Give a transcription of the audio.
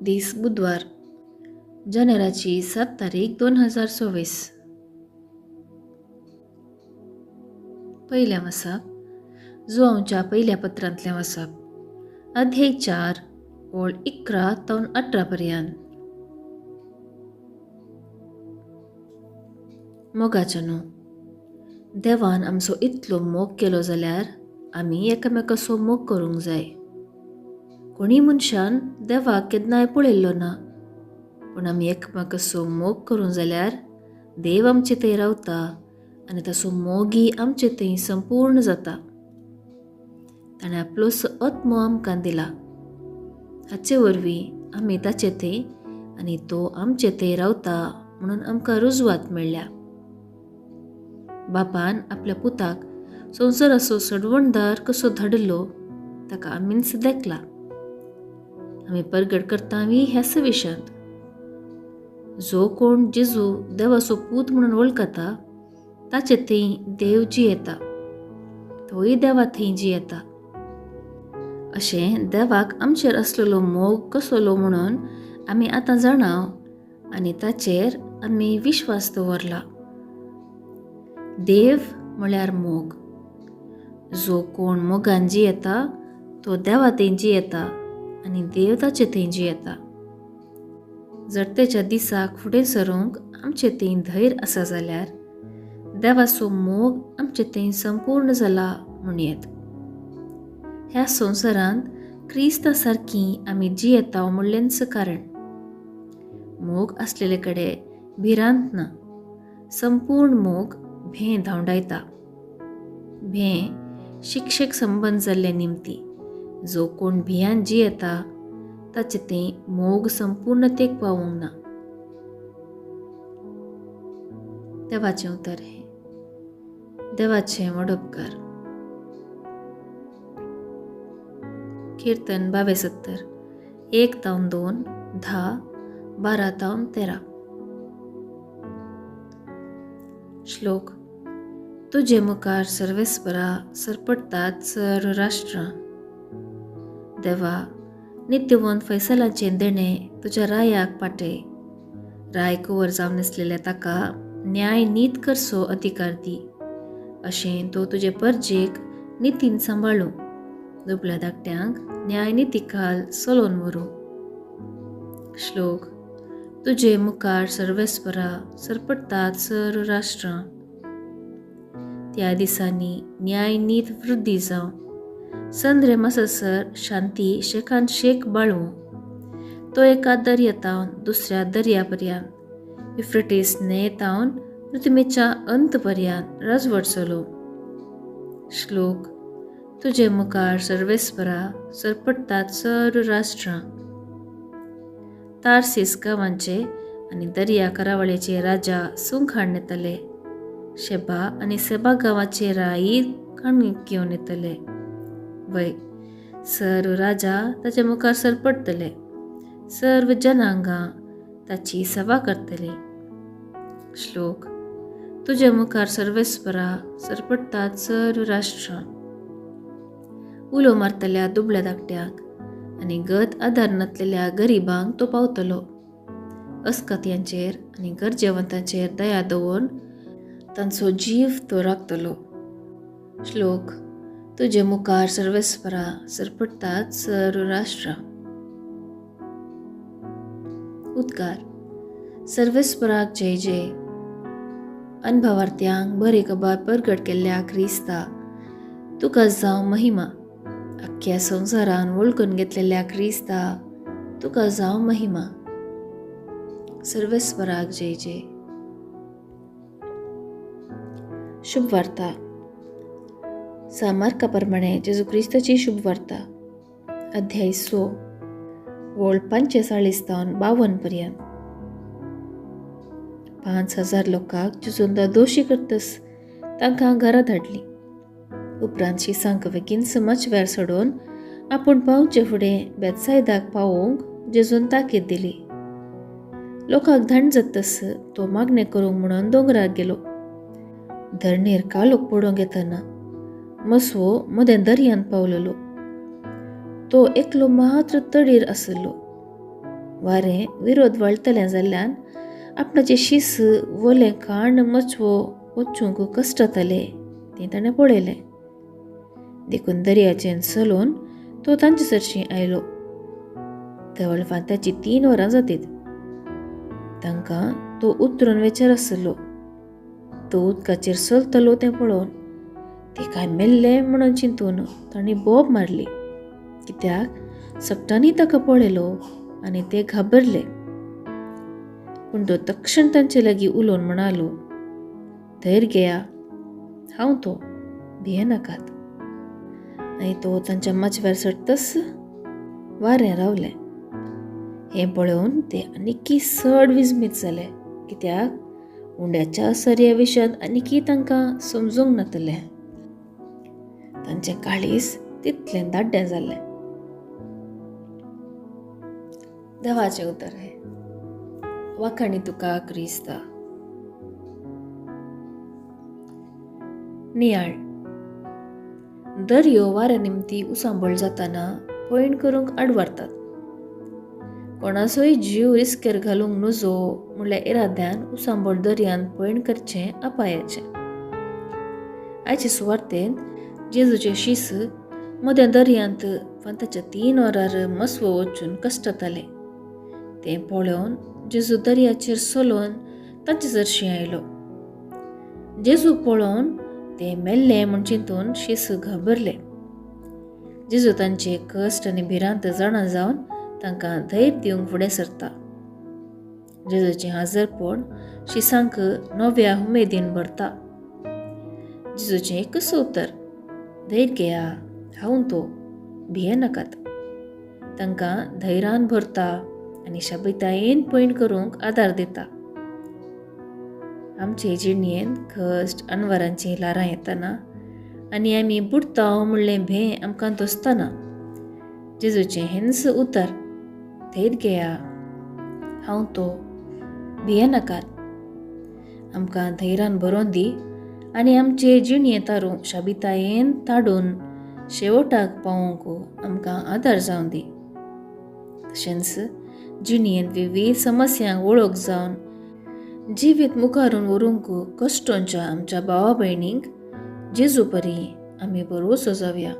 दीस बुधवार, जानेराची 7 तारीख 2024. पयलें वसाप जुवांवच्या पयल्या पत्रांतलें वसाप, अध्याय 4 ओळ 11 तावन 18 पर्यंत. मोगाचो न्हू, देवान आमचो इतलो मोग केलो जाल्यार आमी एकामेकाचो मोग करूंक जाय. कोणी मनशान देवाक केन्नाय पळयल्लो ना, पूण आमी एकामेकाचो मोग करूंक जाल्यार देव आमचे थंय रावता आनी ताचो मोगी आमचे थंय संपूर्ण जाता. ताणें आपलो आत्मो आमकां दिला, हाचे वरवीं आमी ताचे थंय आनी तो आमचे थंय रावता म्हणून आमकां रुजवात मेळ्ळ्या. बापान आपल्या पुताक संवसाराचो सडवणदार कसो धाडिल्लो ताका आमीच देखला. आमी परगट करता ह्याच विशयांत. जो कोण जेजू देवाचो पूत म्हणून वळखता ताचे थंय देव जियेता, तोय देवा थंय जियेता. अशें देवाक आमचेर आसलेलो मोग कसलो म्हणून आमी आतां जाणाव आनी ताचेर आमी विश्वास दवरला. देव म्हळ्यार मोग. जो कोण मोगान जियेता तो देवा थंय जियेता आनी देव ताचे थंय जियेता. जर तेच्या दिसाक फुडें सरूंक आमचे थंय धैर्य आसा जाल्यार देवाचो मोग आमचे थंय संपूर्ण जाला म्हणयेत. ह्या संवसारांत क्रिस्ता सारकी आमी जियेता म्हणलेंच कारण. मोग आसलेले कडेन भिरांत ना. संपूर्ण मोग भें धांवडायता. भें शिक्षक संबंद जाल्ले निमती. जो कोण भियान जियेता ताचे थंय मोग संपूर्णतेक पावूंक ना. देवाचें उतर हें. देवाचें व्हड उपकार. कीर्तन 72 1 तावन 2 10 12 तावन 13. श्लोक. तुजे मुखार सर्वेस्परा सरपटतात सर्व राष्ट्रां. देवा, नित्यवंत फैसलाचें देणें तुज्या रायाक पाटय. राय कुंवर जावन आसलेल्या ताका न्याय नीत करचो अधिकार दी. अशें तो तुजे परजेक नितीन सांबाळूं, दुबल्या धाकट्यांक न्याय नितीखाल चलोवन व्हरूं. श्लोक. तुजे मुखार सर्वेस्परा सरपटतात सर्व राष्ट्रां. त्या दिसांनी न्याय नीत वृद्धी जावं, संद्रे माससर शांती शेखान शेख बाळूं. तो एका दर्या तावन दुसऱ्या दर्या पर्यंत, युफ्रेटीस न्हंये तावन पृथ्वीच्या अंत पर्यंत राजवट चलो. श्लोक. तुजे मुखार सर्वेस्परा सरपटतात सर्व राष्ट्रां. तारसीस गांवांचे आनी दर्या करावळीचे राजा सूंक हाडून येतले. शेबा आनी सेबा गांवाचे राई काणूक घेवन येतले. वय, सर्व राजा ताचे मुखार सरपटतले. सर्व जनांगां ताची सेवा करतली. श्लोक. तुजे मुखार सर्वेस्परा सरपटतात सर्व राष्ट्रां. उलो मारतल्या दुबळ्या धाकट्यांक आनी गत आदार नासलेल्या गरिबांक तो पावतलो. अस्कत्यांचेर आनी गरजेवंतांचेर दया दवरून तांचो जीव तो राखतलो. श्लोक. तुजे मुखार सर्वेस्परा सरपटतात सर्व राष्ट्रां. उद्गार. सर्वेस्पराक जय जय. अनभवार्थ्यांक बरे कबार परगट केल्ल्या क्रिस्ता तुका जावं महिमा. अख्ख्या संवसारान वळखून घेतलेल्या क्रिस्ता तुका जावं महिमा. सर्वेस्पराक जय जय. शुभवार्ता. सामार्का प्रमाणे जेजू क्रिस्ताची शुभवार्ता, अध्याय 6 वळ 45 तावन 52 पर्यंत. 5000 लोकांक जेजून दोशी करतस तांकां घरा धाडली. उपरांत शिसांक बेगीन समाजवेर सोडून आपूण पावचे फुडें बेतसायदाक पावोवंक जेजून ताकीद दिली. लोकांक धाड जातस तो मागणें करूंक म्हणून दोंगराक गेलो. धरणेर कालोक पडोवंक येतना मसवो मदें दर्यांत पावलेलो. तो एकलो मात्र तडीर आसलो. वारें विरोध वळटलें जाल्ल्यान आपणाचे शीस वोलें खाण मचवो वचूंक कश्टताले तें ताणें पळयलें. देखून दर्याचेर चलोवन तो तांचे सरशीं आयलो. तवळ फांत्याची 3 वरां जातीत. तांकां तो उतरून वेचेर आसलो. तो उदकाचेर चलतलो तें पळोवन ते काय मेल्ले म्हणून चिंतून तांणी बोब मारली, कित्याक सगटांनी ताका पळयलो आनी ते घाबरले. पूण तो तक्षण तांचे लागीं उलोवन म्हणालो, धैर्य घेया, हांव तो, भियेनाकात. आनी तो तांच्या माचव्यार चडतच वारें रावलें. हें पळोवन ते आनीकी चड विजमीत जाले, कित्याक उंड्याच्या असर्या विशयांत आनीकी तांकां समजूंक नातलें. तांचें काळीज तितलें दाड्डें जाल्लें. देवाचें उतर हें. वाखाणी तुका क्रिस्ता. नियाळ. दर्यो वाऱ्या निमती उसांबळ जाताना पयण करूंक आडवारतात. कोणाचोय जीव रिस्केर घालूंक नजो म्हणल्यार इराद्यान उसांबळ दर्यांत पयण करचें अपायाचें. आयचे सुवार्तेंत जेजूचे शीस मदें दर्यांत फांताच्या 3 वरार मसवो वचून कश्टताले तें पळोवन जेजू दर्याचेर चलोवन ताचे सरशीं आयलो. जेजू पळोवन ते मेल्ले म्हूण चिंतून शीस घाबरले. जेजू तांचे कश्ट आनी भिरांत जाणा जावन तांकां धैर्य दिवंक फुडें सरता. जेजूचें हाजरपण शिसांक नव्या उमेदीन भरता. जेजूचें एकच उतर, धैर्य घेया, हांव तो, भियेनाकात, तांकां धैर्यान भरता आनी शाबितायेन पयण करूंक आदार दिता. आमचे जिणेंत कश्ट अनवरांचीं ल्हारां येताना आनी आमी बुडटा म्हणलें भें आमकां दोसतना जेजूचें हेंच उतर, धैर्य घेया, हांव तो, भियेनाकात, आमकां धैर्यान भरोवन दी आनी आमचे जिणें तारूं शाबितायेन ताडून शेवटाक पावोवंक आमकां आदार जावन दी. तशेंच जिणेंत विविध समस्यांक वळख जावन जिवीत मुखारून व्हरूंक कश्टोंच्या आमच्या भावा भयणींक जेजू परी आमी भरवसो जावया.